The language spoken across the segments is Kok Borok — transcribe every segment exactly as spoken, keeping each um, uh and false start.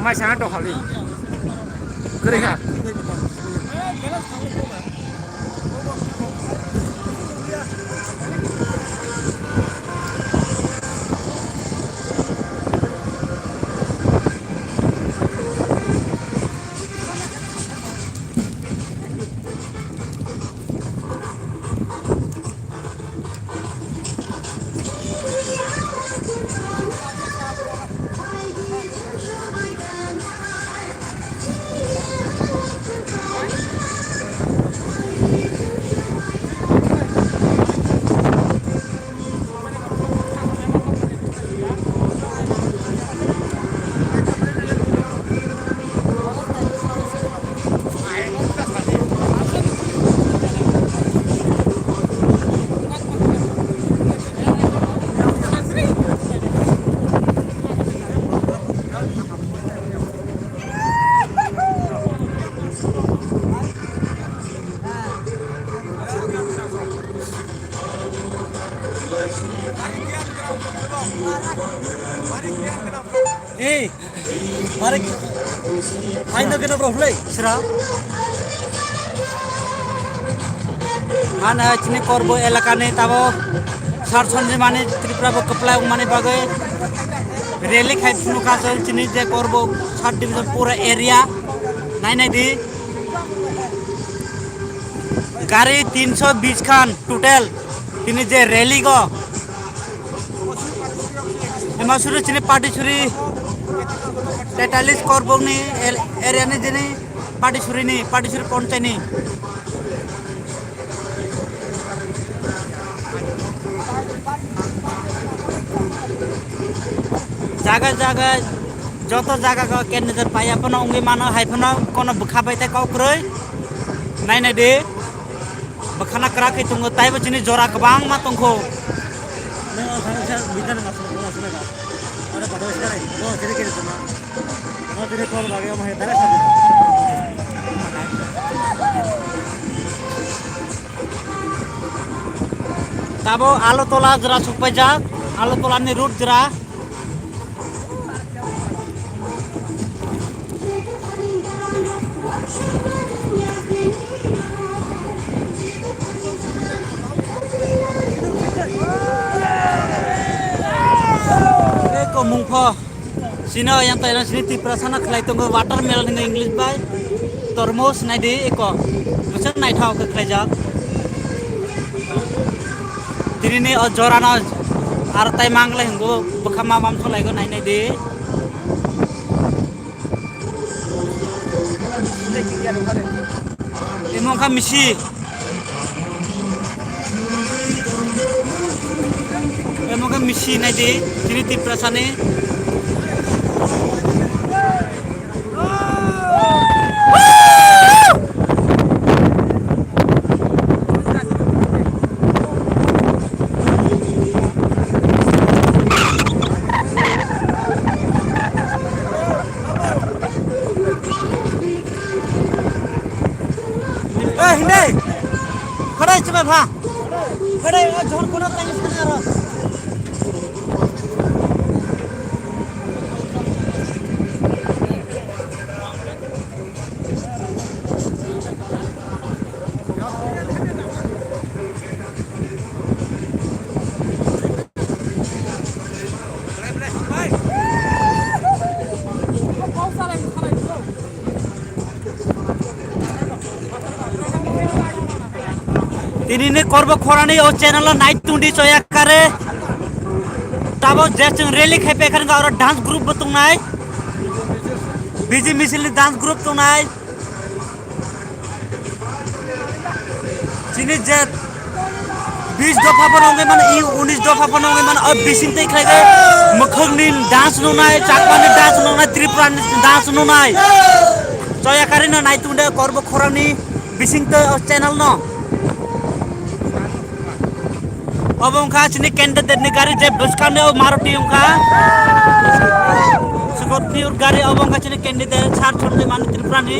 Mai sana to khali. Kere kha. Ei, mare, haino keno bro, play, sira. Ano chini Korbo elaka ni tabo sar sonjimani Tripura bo kwplai wngmani bagwi rally khai phunukha chwng chini je Korbo sub division pura area nai nai di. Gari tinso bis khan total tini je rally go. Ema suri chini party suri tetalis Korbokni el-, area ni jini party suri ni, party suri ponchai ni. Jaga jaga joto jaga go candidate paiya phano wngwi mano, hai phano kono bwkha bai tei kok kwrwi. Nai nai di. Bwkhana kwrak khe tongo, taibo chini jora kwbangma tongkho. Tabo Agartala jora sokpaijak, Agartala ni route jora. Eko mungpho. Sino yang tayo sini Tiprasa na khlai tongo watermelon hinwi English bai. Tormos nai di eko. Bwswk naithok khe khlaijak. Tini ni o jora no aro tai mangle hingo bwkha ma mam tholaigo nai nai di. Emo wngkha misi. Emo wngkha misi nai di, chini Tiprasa ni. Eh, hindi. Kore, coba, Pak. Tini ni korbo khorani o channel o nai tungdi choya kare. Tabo je chwng rally khai pekhan ga oro dance group bo tongnai. Biji misil ni dance group tongnai. Chini je bis dopha phano wngwi mano, i unis dopha phano wngwi mano, o bising tei khlai khe mwkhwkni dance nungnai, Chakwani dance nungnai, Tripurani dance nungnai. Choya karino nai tungde korbo khorangni bising tei o channel no. Obo wngkha chini candidate ni gari je bwskango Maruti wngkha. Scorpio gari obo wngkha chini candidate sar chordi mani Tripurani.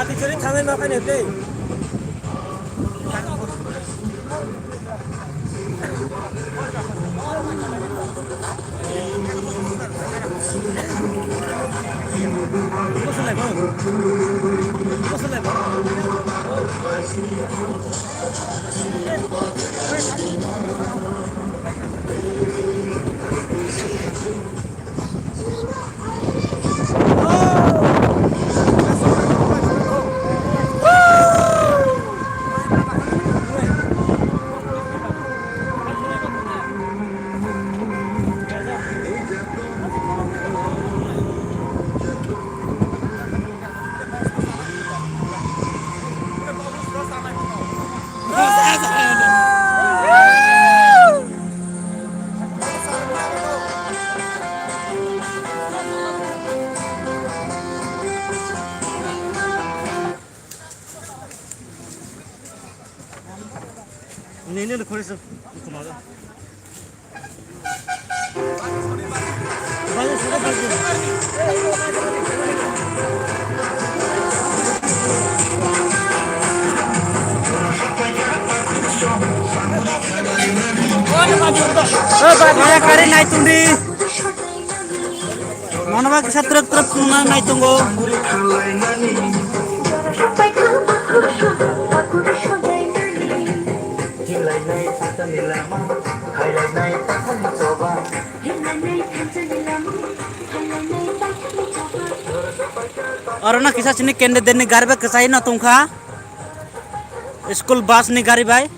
Ati chori thangai ma khaini tei. Nini ni khori se kumaro. Maya kari nai tungdi. Manoba kisa trep trep khulna nai tongo. Oro no kisa sini candidate ni gari bai kwchai no tongkha. School bus ni gari bai.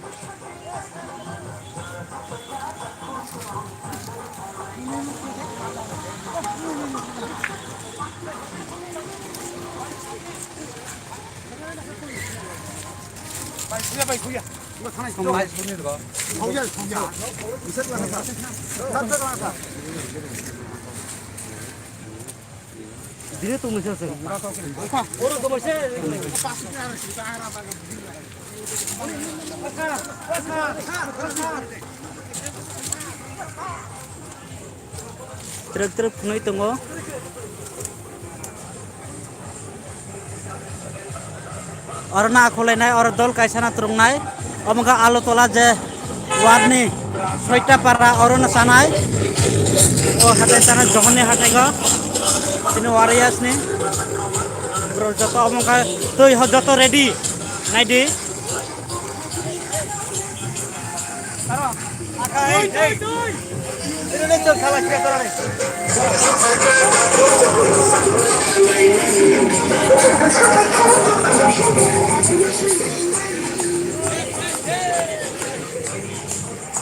Dire tongmisa se. Trek trek phunui tongo. Oro na kholainai, oro dol kaisa na twrwngnai. Omo khe Agartala je ward ni soita para oro no chanai. O hatai chanai Johon ni hatai go. Chini warriors ni. Bro joto omo khe twi ho joto ready. Naidi.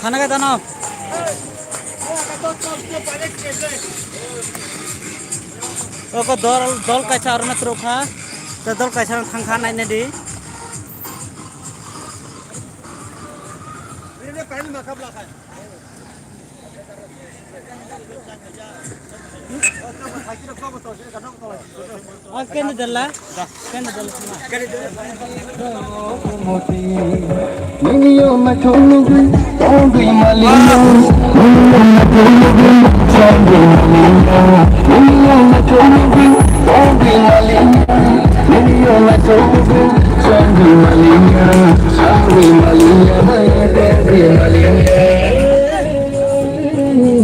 Thana ka dano. Oko dol, dol kaisa aro na twrwkha. Te dol kaisa no thangkha nainai di. Kende dala, kende dala.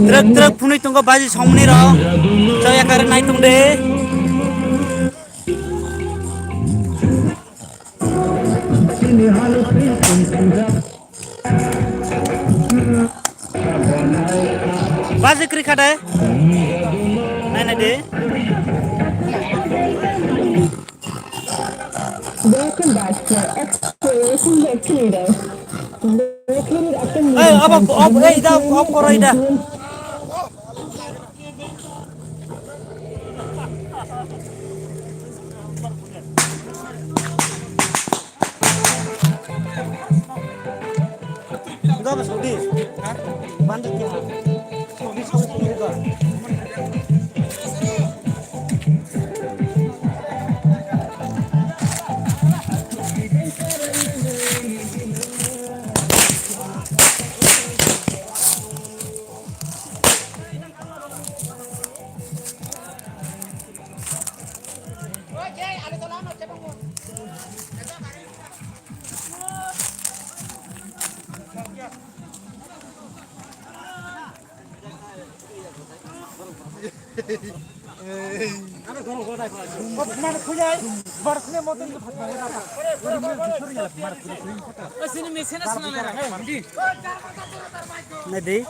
Truk truk phunui tongo baji songmani rok. Chaya kare nai tong de. Baji kri khade. Nai nai de. Welcome back to Exploration Lake Tornado. Located at the Hey, off, off, off, hey, ida, off koro, ida. Nadi.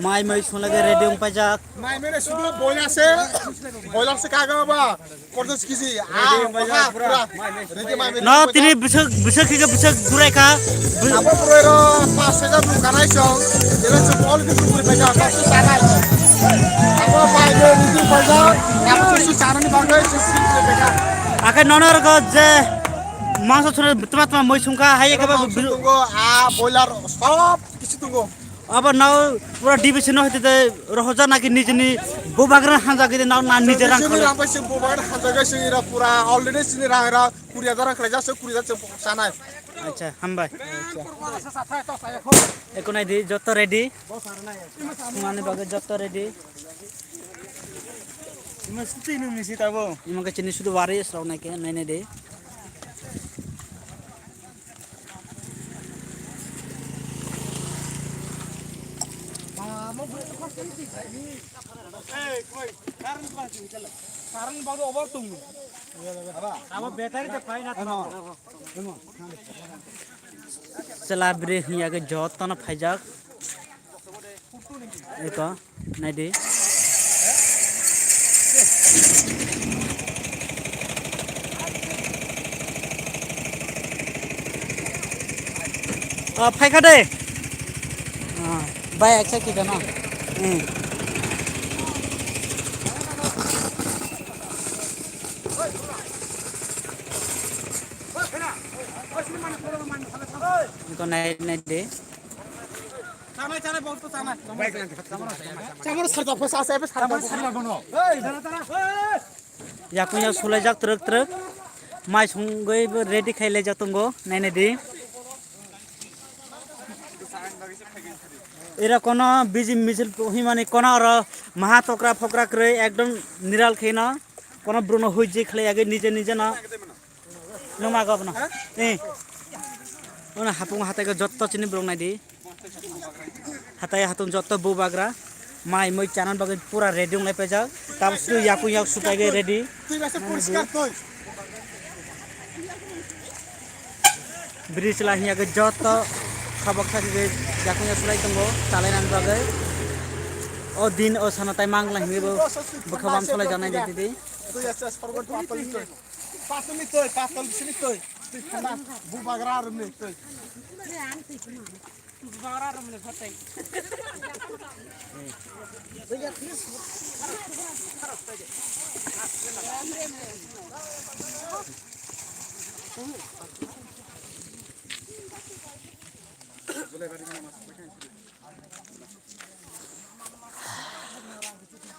Mai mai sung lagi ready wng paijak. Mai mai sudu boila se, boila se kaga ba. Kordos kisi, ah, pura, pura. Ready mai mai. No, tini bisik, bisik kike bisik durai ka. Abo pura ro pas hajar nu kanai song. Dera se bol di pura paijak, pas hajar. Abo mai mai ready paijak. Abo susu sarani bagai susu paijak. Akai nono rok je mangso chura tuma tuma moi sungka hai ka ba. Mangso tungo, ah, boiler sob kisi tungo. Abo nao pura division no hete rohoja naki nijini bubagra hanja gidi nao na nije rang khole. Rang bai se bubagra hanja gai se ira pura already sini rang ira kuri hajar rang khlai jak se kuri hajar se sanai. Acha, hambai. Eko nai di, jotto ready. Sumani bagai jotto ready. Ima suti nu misi tabo. Ima ke chini sudu wari srau nai ke nai nai di. Chwla bwrwi hwnyakhai jotono phaijak. Eko, naidi. Ah, phaikha de. Ah, bai, acha, ki jana? Hmm. Eko, nai, naidi. Yakung yak sulaijak twrwk twrwk. Mai songwi bo ready khai laijak tongo, nainai di. Era kono biji misil himani kono oro maha tokra phokra kwrwi ekdom niral khaino kono bruno huiji khlai yagwi nije nije no. Numa gobno. Eh. Ono hapung hatai ko jotto chini borok nai di. Hatai hatun jotto bubagra. Mai moi chanan bagwi pura ready wnglai paijak. Tabuk sui yakung yak supai gai ready. Twi bai se poriskar twi. Bridge la hiya ke jotto khabok sakhe yakung yak sulai tongo chalai nani bagwi. O din o sana tai mangla hinwi bo bwkha bam sulai janai di di. Twi asa sorgo patol twi. Patol ni twi, patol sini twi. Twi khana bubagra rum ni twi. Bubagra rum ni phatai.